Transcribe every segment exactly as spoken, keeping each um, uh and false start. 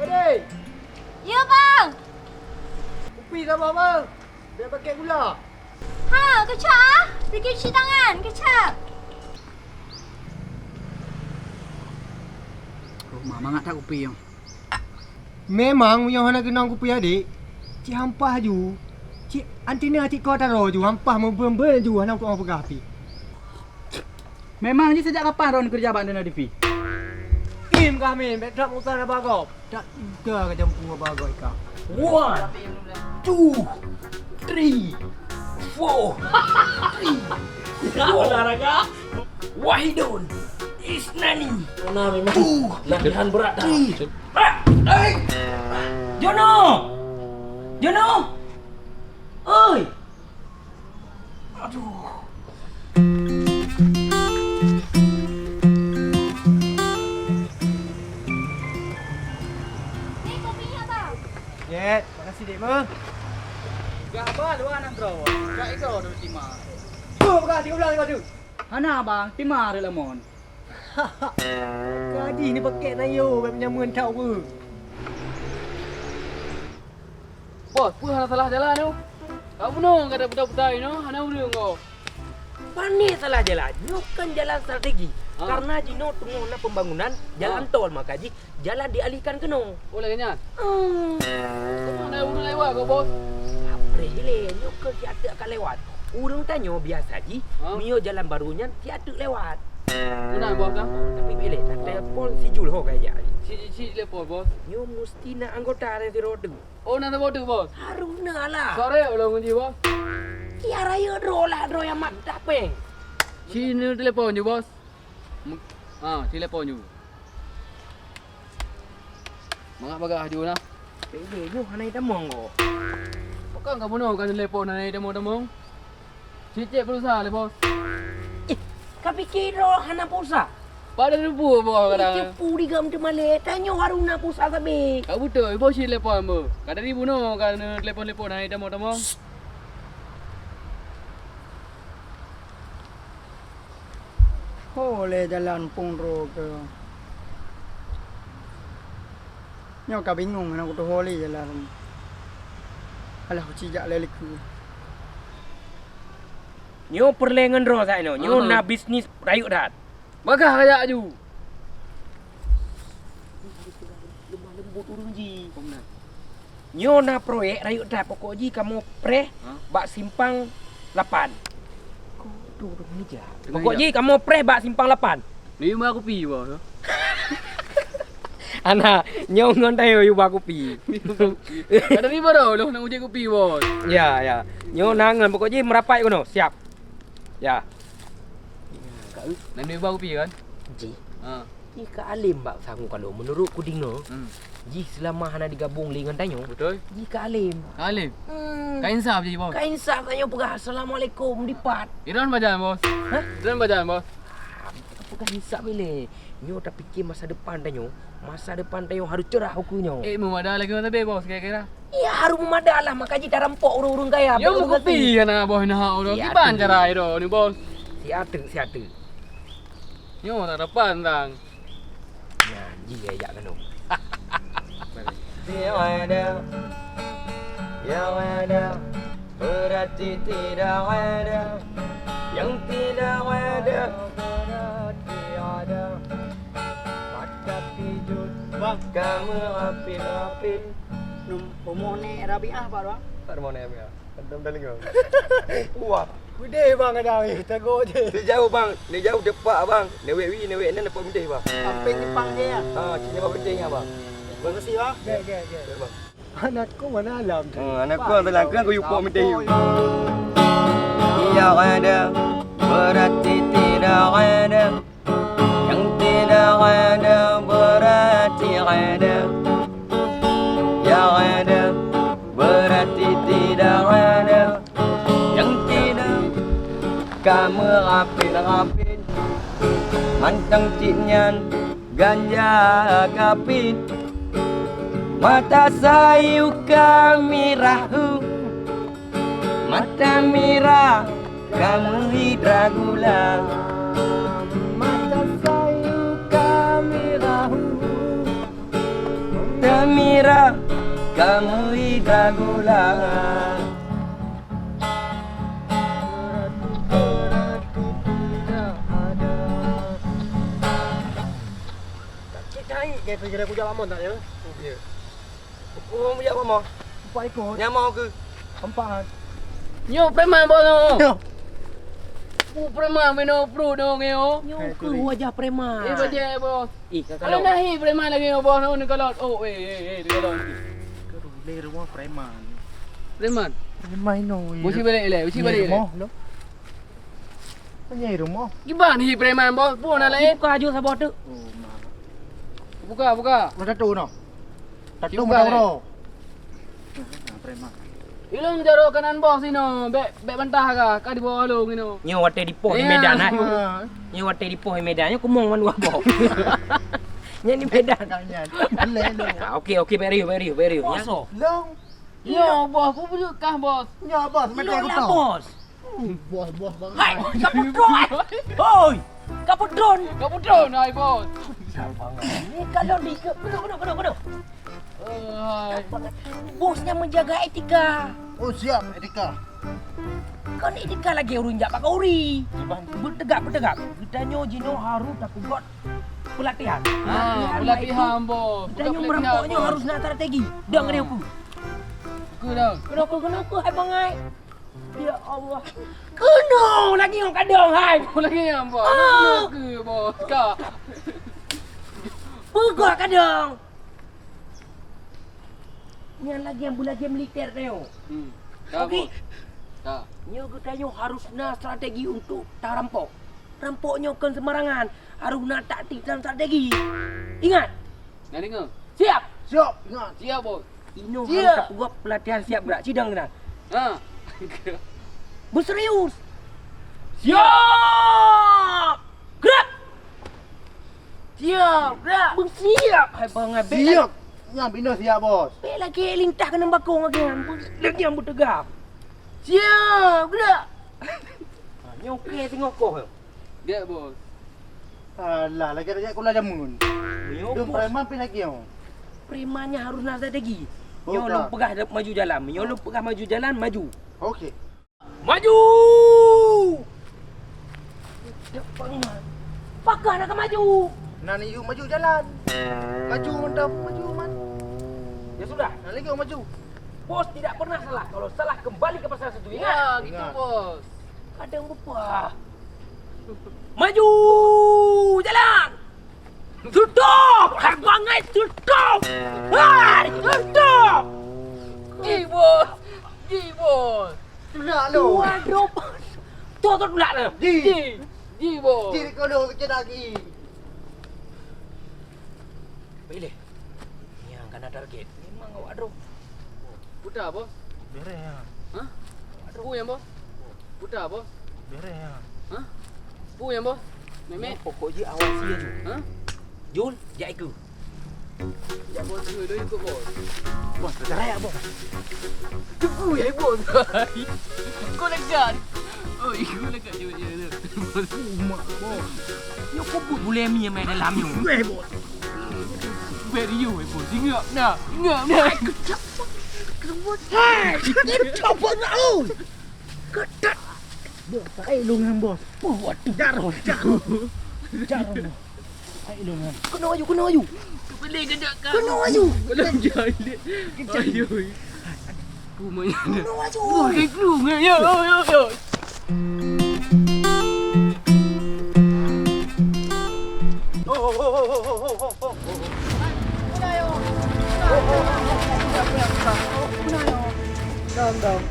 Hei! Ya, Bang! Kupi saboh, Bang! Bèk pakèk gula! Ha, keucok ah! Pergi cuci tangan, keucok! Oh, ma-, mangat that kupi nyoe. Memang meunyoe hana keunong kupi adék, cit hampah ju. Cit antina cit ko taro ju, hampah meubeuen-beuen ju, hana kupeugah pih. Memang jih sejak kapan droeneuh keureuja bak Antena T V? Im kami, bèk that musa na bagoe. Tak tiga ka jampu bagoe ka. One, two, three, four, three, four. Olahraga. Wahidun, isnani. Nah, memang two, latihan berat dah. Three. Ah, eh. Jono! Jono! Oi! Aduh. Ni kopinya, Bang. Jet, makasih, Dek, meuh. Gah ba luwa nanggroe. Gak iko tu tima. Tu, peugah tiga bulan lima tu. Hana, Bang, tima reulemon. Kadi ni pakèk na yo, bèk nyameun that weu. Bos, peue hana salah jalan nyoe? Ka bunoe ka taputa-puta inoe, hana ureueng goh. Pane salah jalan? Nyoe kan jalan strategi. Ha. Karena jinoe teungoh na pembangunan jalan tol, maka jih jalan dialihkan keunoe. Oh, lagèe nyan? Hmm. Teuma na ureueng lewat kah, Bos? Apreh ilèe, nyoe keuh siat teuk ka lewat. Ureueng tanyoe biasa jih, ha? Meunyoe jalan barô nyan siat teuk lewat. Meunan, Bos, ah? Tapi bèk lé, na telepon si Jul ho ka jak. Si, si, si telepon, Bos. Nyoe musti na anggota nyang sidroe teuk. Oh, na saboh teuk, Bos? Harus na lah. Sore ulôn ngon jih, Bos. Sia rayeuk droe lah, droe nyang mat tapeng. Si neutelepon ju, Bos. Mu-, ha, si telepon ju. Mangat bagah ju na. Pih nyoe hana jitamong ko. Pakon ka bunoe ka telepon hana jitamong-tamong? Cicék pulsa lé, Bos. Ih, ka pike droe hana pulsa? Pada teupeu, Bos, kadang. Ih, cepu digam teumalée, tanyoe harus na pulsa sabe. Ka beutôi, Bos, cit telepon, Bos. Ka dari bunoe ka neutelepon-telepon hana jitamong-tamong. Ho lé jalan phôn droe keuh. Nyoe ka bingong hana kutuho lé jalan. Alah, kuci jak lé likeue. Nyoe peureulée ngon droe sa inoe. Nyoe na bisnis rayeuk that. Bagah kajak aju. Lemah lembut ureueng jih. Nyoe na proyek rayeuk that, pokok jih kamoe preh bak simpang lapan. Pokok jih kamoe preh bak simpang lapan. Ni ma kupi, Bos. Ana, nyoe ngon tayo yuba kupi. Ada lima dah, loh nak uji kupi, Bos. Ya, ya. Nyoe na ngon, pokok jih merapat keunoe, siap. Ya. Nak uji kupi kan? Ji. Ha. Jih ka além bak sangu kalo, meunurot kudeungoe, hmm, jih seulama hana digabong lé ngon tanyoe, beutôi, jih ka além. Ka além? Hmm. Ka insaf jih, Bos? Ka insaf, tanyoe peugah assalamualaikum dipat. Iron bajan, Bos? Hah? Iron bajan, Bos? Ah, peugah insaf ilée. Nyoe tapike masa depan tanyoe, masa depan tanyoe harus cerah ukeue nyoe. Eh, meumada lagèe mana tadi, Bos, kira-kira? Iya, harus meumada lah, maka jih tarampok ureueng-ureueng kaya. Nyoe meukupi hana, Bos, na uroe. Kiban cara droe ni, Bos? Siat teuk, siat teuk. Nyoe harapan tang. Nyan, jih jak keunoe. Tiada, yang ada, berarti tidak ada. Yang tidak ada, berarti ada. Mata pijut, Bang. Kamu rapid-rapid. Num-, rumoh Nek Rabiah, Pak, Bang? Pak, rumoh Nek Rabiah. Adam dah lengah. Wah. Udeh, Bang, ada, eh, tegur je. Dia jauh, Bang. Dia jauh depak, Bang. Newek wi, newek nan depak mudeh, Bang. Samping simpang je, ya? Ha, sini depak mudeh, ya, Bang. Terima kasih, Bang. Oke, oke, oke. Ya, Bang. Anak kau mana alam tu? Ha, anak kau dalam kan kau yupok mudeh. Tidak ada, berarti tidak ada. Yang tidak ada berarti ada. Yang ada berarti tidak ada. Yang tidak, kamu rapid-rapid. Mantong cit nyan ganja kapit. Mata sayu kami rahu. Mata mirah kami Dracula. Mata sayu kami rahu. Gembira kamoe dagola. Cit jai ke tu jadi kujak lamon tak ya? Ya. Ureueng bujak boh moh? Empat ekor. Nyang moh keu? Empat. Nyoe preman boh nyoe. Nyoe. Uh, preman meunoe pruet nyoe nyoe. Nyoe keuh wajah preman. Eh, bajèe boh. Ih, ka kalon. Alah nahi preman lagèe nyoe boh nyoe kalon. Oh, eh, eh, eh, kalon. Lé rumoh preman. Preman. Preman nyoe. Beusi balik ilèe, beusi balik ilèe. Rumoh lo. Meunyoe rumoh. Kiban hi preman boh, pun na laén. Buka aju saboh teuk. Oh, mak. Buka, buka. Udah tatu noh. Tatu buka, mata eh. Bro. Nah, preman. Ilong jaroe kanan boh sinoe, bèk, bèk bantah ka, ka di bawah long inoe. Nyoe watèe dipoh di Medan, eh. Ha. Nyoe watèe dipoh di Medan, nyoe kumong mandua boh. Nyan di Medan. Kau nyan. Boleh lu. Ah, okey, okey, bèk riuh, bèk riuh, bèk riuh, ya. Long. Nyoe boh, ku beujeuet kah, bos. Nyoe, bos, mantap. Bos. Bos, bos, bos. Hai, ka pudong, hai. Hoi, ka pudong. Ka pudong, hai, bos. Ni kalau di, keunoe, keunoe, keunoe, keunoe. Eh, hai. Bos nyang menjaga etika. Oh, siap, etika. Kan etika lagèe ureueng jak bak khanduri. Beuteugak, beuteugak. Geutanyoe jinoe harôh tapeugöt pelatihan. Ah, pelatihan, bos. Geutanyoe meurampok nyoe harôh na strategi. Dong, keunoe. Keunoe, keunoe, keunoe, hai bangai. Ya Allah. Keunoe lagèe nyang kadang, hai. Lagèe nyang, bos. Ah. Keunoe keuh, bos. Ka. Peugah kadang. Nyan lagèe nyang beulagèe militer nyoe. Hmm. Ka, okey. Bos. Ka. Nyoe geutanyoe harôh na strategi untuk tarampok. Rampok nyoe kon seumarangan, harôh na taktik dan strategi. Ingat! Nyan ingat. Siap! Siap, ingat. Siap, bos. Inoe harôh tapeugöt pelatihan siap gerak. Sidang keunan. Ha. Beuserius. Siap! Gerak! Siap, gerak! Beusiap! Hai bangai, bèk lagèe. Siap! Nyan binoe siap, bos. Bèk lagèe lintah keunan bakong lagèe nyan. Lagèe nyang beuteugak. Siap, gerak! Ha, nyoe kèe singoh koh. Gèt, bos. Alah, lagèe rakyat kula jameun. Nyoe, bos. Dum preman pih lagèe nyoe. Preman nyan harôh na strategi. Oh, nyoe lôn peugah maju jalan. Nyoe lôn peugah maju jalan, maju. Okey. Maju! Pakon na ka maju? Nan yue maju jalan. Maju mantap, maju man. Ya sudah. Nan lagèe maju. Bos tidak pernah salah. Kalau salah, kembali ke pasal satu. Ingat? Ya, gitu, ingat. Bos. Kadang beupah. Maju! Jalan! Tutup! Hai bangai tutup! Hai, tutup! Ji, bos! Ji, bos! Tulak lu! Waduh! Tuh, tuh, tulak lu! Ji! Ji! Ji, bos! Ji, kalau kena lagi! Pilih. Nyang kana target. Memang awak droe. Peue ta, bos? Beres, ya. Hah? Peue nyan, bos? Peue ta, bos? Beres, ya. Hah? Peue nyan, bos? Memek? Pokok jih awak sie ju. Hah? Jul, jak ikeu. Jak bos, ikeu, ikeu, bos. Bos, percaya, bos. Tunggu ya, bos. Kau dekat. Oh, ikut dekat je, je, je. Umak, bos. Nyoe kau buet bulemi main dalam nyoe. Weh, bos. Beri you, eh, bos. Ingat nah. Ingat nah. Hai, kecap. Kecap, bos. Hai, kecap, bos. Oi. Ketat. Bos, hai, lôn nyan, bos. Puh, waduh. Jaroh, jaroh. Jaroh, bos. Hai, lôn nyan. Keunoe aju, keunoe aju. Kepala gedak kau. Keunoe aju. Belum jadi. Ayo. Rumahnya ada. Keunoe aju. Wah, kayak lu, ya, ya, ya, ya. Calm down.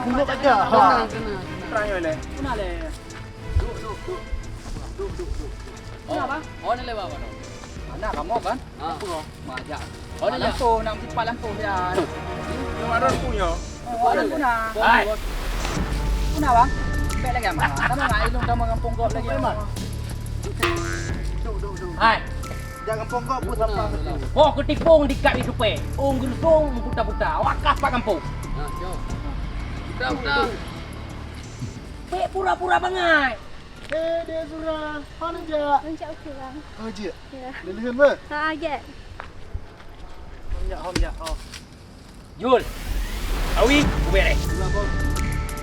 Duduk aja. Ha. Tenang, tenang, tenang. Tenang, ya, Le. Tenang, Le. Duduk, duduk, duduk. Duduk, duduk, duduk. Kenapa? Oh, ni lewat mana? Anak kamu kan? Ah. Apa? Majak. Oh, ni lampung, nak simpan lampung dia. Ni ada punya. Oh, ada punya. Hai. Punya, Bang? Baik lagi, Bang. Kamu nak ilung sama kampung kau lagi, Bang? Duduk, duduk, duduk. Hai. Jangan ponggok pun sampah mesti. Boh keutipong dikat di supée. Ong geusong puta-puta. Wakah pak kampung. Nah, jom. Puta-puta. Bèk pura-pura bangai. Eh, Dek Zura, hana jak? Lôn jak ukeue, Bang. Oh, jeuet? Ya. Lôn lheueh, beuh? Ha, jeuet. Hom jak, hom jak, hom. Jul. Awi, ubé deh.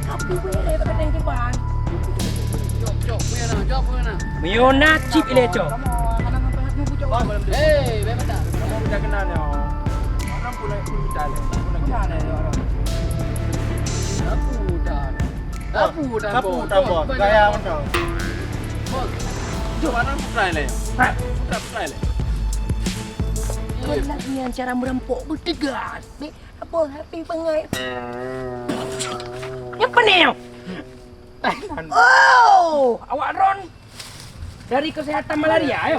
Apa ubé deh, pakai tank kiban? Jok, jok, punya na, jok, punya na. Meuyona cip ilé cok. Eh, bebeda. Kamu udah kenal ya? Orang pula pun kita. Mana ya orang? Aku udah. Tapu, tapu, tapu, tapu. Gaya mantap. Bos. Jom, anak putra le. Putra, putra le. Kon lagèe nyan cara meurampok beutegas. Beh, apa hati bangai? Nyapa ni? Oh, awak ron dari kesehatan malaria, ayo.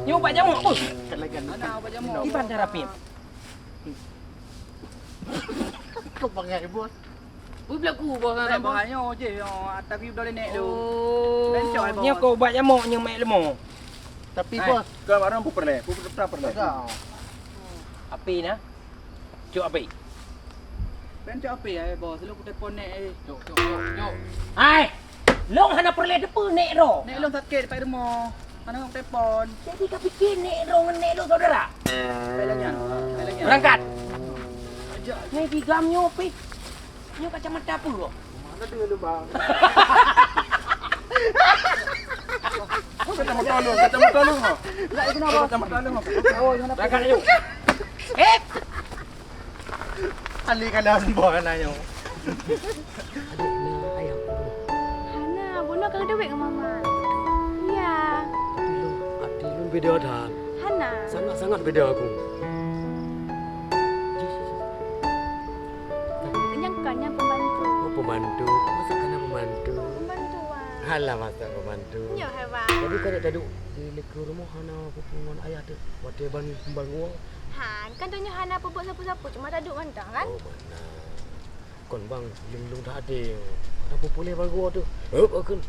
Nyoe ubat jamok, bos. Mana ubat jamok? Iban cara pin. Kau bangai, bos. Ui, belaku bos kan. Bos, nyoe je, nyoe, tapi udah nenek tu. Oh. Bencong, bos. Nyoe kau ubat jamok, nyoe mek lemo. Tapi, bos, kau barang pu perleh, pu perleh, perleh. Api na. Cok api. Bencong api, eh, bos. Lu ku telepon nek, eh. Cok, cok, cok, cok. Hai. Long hana perleh teupeu nek ro. Nek long sakit, pai rumoh. Hana ngok telepon. Jadi ka pikir nek ro ngon nek long saudara? Pai lagi, pai lagi. Berangkat. Ajak. Ni digam nyoe pih. Nyoe kacamata apa kok? Mana dia tu, Bang? Kacamata lu, kacamata lu. Nak ikut apa? Kacamata lu. Oh, yang mana? Berangkat yuk. Eh! Ali kalah buah nanya. Adik na ayah aku. Hana, bunoe ka duek ngon mama. Iya. Hati lôn, hati lôn beda that. Hana. Sangat-sangat beda aku. Nyang kon nyang pembantu. Oh, pembantu. Masa kana pembantu? Pembantu, Wan. Halah, masa pembantu. Nyoe hai, Wan. Jadi kau tak duduk di likot rumah hana apa ngon ayah tu. Waktu ban ban gua. Han, kan tanyoe hana peubuet sapeue-sapeue, cuma taduek mantong kan? Oh, beuna. Kon bang, lôn-lôn that até. Hana peue-peue lé bang gua tu. Heup, akun.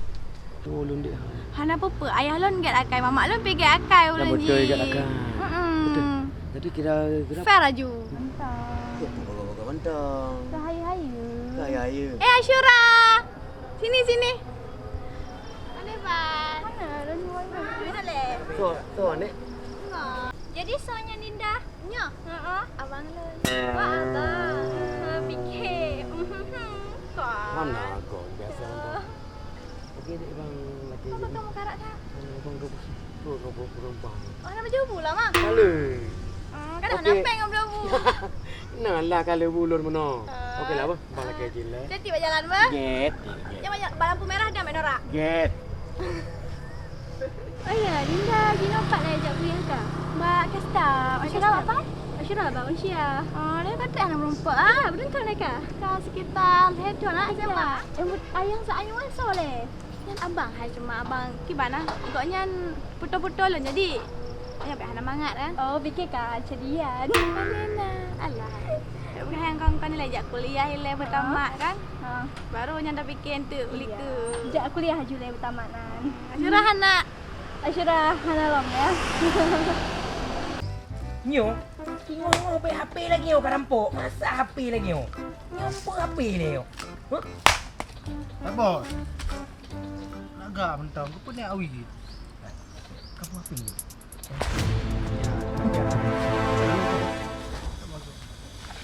Tu lôn dek. Hana peue-peue, ayah lôn gét akai, mamak lôn pih gét akai ulôn jih. Beutôi gét akai. Mm-mm. Betul. Jadi kira, kira fair laju. Mantong. Ya, tu baga-baga mantong. Keu hayeue-hayeue. Keu hayeue-hayeue. Eh, Asyura! Sini, sini. Mana, Bang? Mana? Lôn nyoe. Mana le? So, so, Nek. Enggak. Jadi, soe nyan Dinda? Nyoe? Heeh. Abang lôn. Wah, abang. Ha, pikir. Kok. Mana kok biasa tu? Okey, dek bang lagi. Apa kamu karak tak? Mana bang ke besi? Kok kau berubah? Oh, nak baju pula, Mak? Kali. Ah, kan dah nampak dengan belabu. Nah lah kalau bulon meno. Ah. Okey lah, bah. Bah lagi je lah. Jadi, bak jalan, bah? Get, get. Jangan banyak, bak lampu merah dah, mak norak. Get. Oh ya, Dinda, jinoe pat lé jak kuliah ka? Bak Kasta. Bak Kasta apa? Asyura, bak Unsia. Oh, dia kata anak merumpok ah. Betul kan, Eka? Ka sekitar lhèe thôn nak SMA. Eh, ayang sa ayang masa leh. Nyan abang hai, cuma abang kiban ah. Gobnyan putôh-putôh lôn, jadi nyan pih hana mangat kan. Oh, pikir ka cadian. Alena. Alah. Bukan yang kong-kong ni lah jak kuliah ilèe beutamat kan. Ha. Baru nyan dah pikir untuk beli ke. Jak kuliah aju lé beutamat nan. Asyura hana. Asyura hana lom ya. Nyoe, ki ngon-ngon pih H P lagi nyoe ka rampok. Masa H P lagi nyoe? Nyoe pun H P lé nyoe. Huh? Abah. Lagak mantong, kau pun nak awi. Kau pun api ni.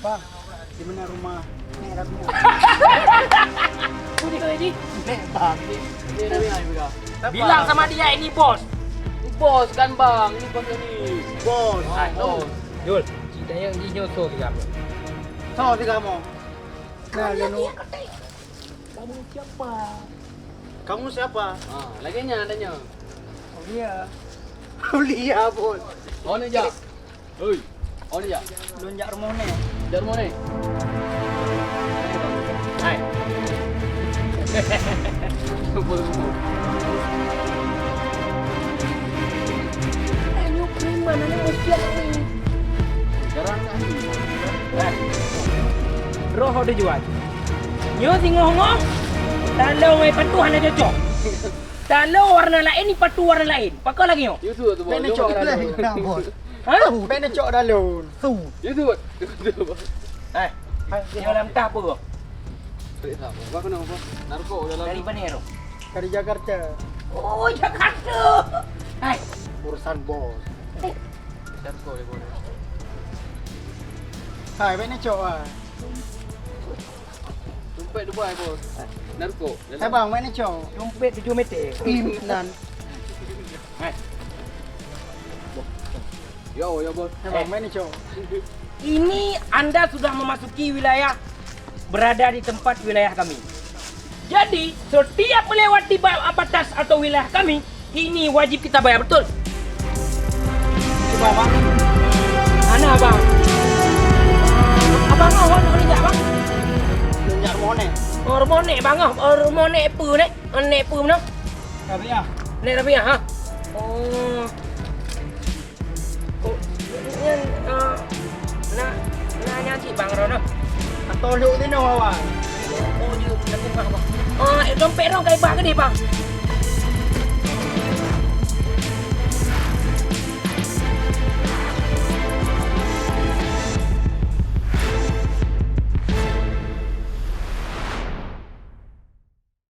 Bang, di mana rumah Nek Rabi? Betul ni. Nek Bang. Bilang sama dia ini bos. Bos kan bang, ini bos ini. Bos. Hai, bos. Jul, ceritanya ini nyoso tiga mo. So tiga mo. Nah, dia Kamu siapa? Kamu siapa? Ha, lagèe nyan tanya. Aulia. Aulia, bos. Oh, ni jak. Hei. Oh, ni jak. Lôn jak rumoh ni. Jak rumoh ni. Hai. Ayo, preman, ayo, usia ni. Jarang kan? Eh. Roh tujuan. Nyoe singoh-ngoh, talo ngon patu hana cocok. Talo warna laén, patu warna laén. Pakon lagèe nyoe? Yusuf tu, bang. Bèk neucok dalon. Nah, bos. Ha? Bèk neucok dalon. Su. Yusuf. Eh, nyoe lam tah apa? Wah, kenapa? Narko dalam. Dari mana, Rom? Dari Jakarta. Oh, Jakarta. Hai. Urusan bos. Narko ya, bos. Hai, bèk neucok ah. Dompet Dubai, bos. Narko dalam. Hai bang, bèk neucok. Dompet tujuh meter. Im nan. Hai. Yo, yo, bos. Hai bang, bèk neucok. Ini Anda sudah memasuki wilayah, berada di tempat wilayah kami. Jadi, setiap melewati ba-, batas atau wilayah kami, ini wajib kita bayar, betul? Coba, Bang. Ana, Bang. Abang, oh, oh, oh, jak, Bang. Nyak rumoh nèk. Oh, rumoh nèk, Bang, oh. Oh, rumoh nèk peue nèk? Oh, nèk peue meunoe? Rabiah. Nèk Rabiah, ha? Oh. Oh, nyan, eh, na, na nyan cit bang droeneuh. Atau lhok sinoe awai. Oh, jeuet, nanti bang, bang. Ah, eh, dompet droe ka ibah keudeh, bang.